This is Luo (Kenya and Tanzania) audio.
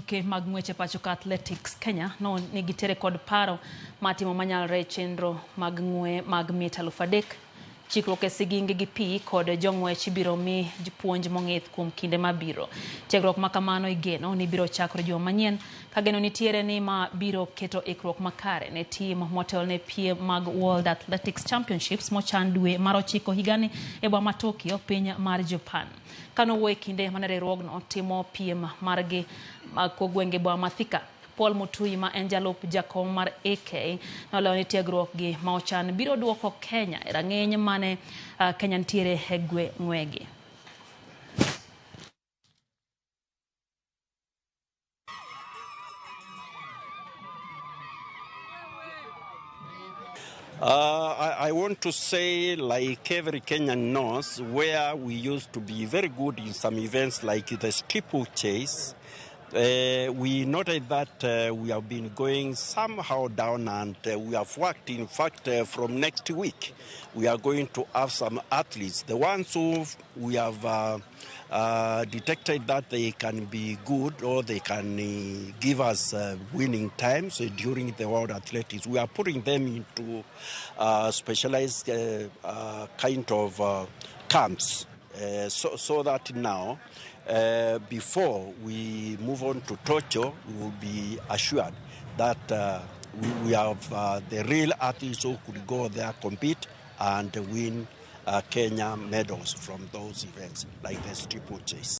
Tuke mag ng'wech e pacho ka Athletics Kenya no nigi kod paro mar timo manyalre e chenro mag ng'we mag mita 3000. Chikruok e sigingi gi pi kod jong'wech ibiro mi puonj mong'ith kuom kinde mabiro. Tiegruok ma kamano igeno ni biro chakore juma manyien ka geno nitiere ni ma biro keto ikruok makare ne tim motelne piem mag World Athletics Championships mochan dwe mar 9 higani e boma ma Tokyo, piny mar Japan. Kanowuoyo e kinde mane riwruogno timo piem margi mag gwenge boma ma Thika, Paul Mutui ma en jalup jakom mar AK nolewo ni tiegruok gi ma ochan biro duoko Kenya e rang'iny mane Kenya nitiere e ng'wegi. I want to say, like every Kenyan knows, where we used to be very good in some events like the steeplechase, we noted that we have been going somehow down, and we have worked. In fact, from next week, we are going to have some athletes, the ones who we have detected that they can be good or they can give us winning times during the World Athletics. We are putting them into specialized kind of camps so that now, before we move on to Tokyo, we will be assured that we have the real athletes who could go there, compete, and win Kenya medals from those events, like the steeplechase.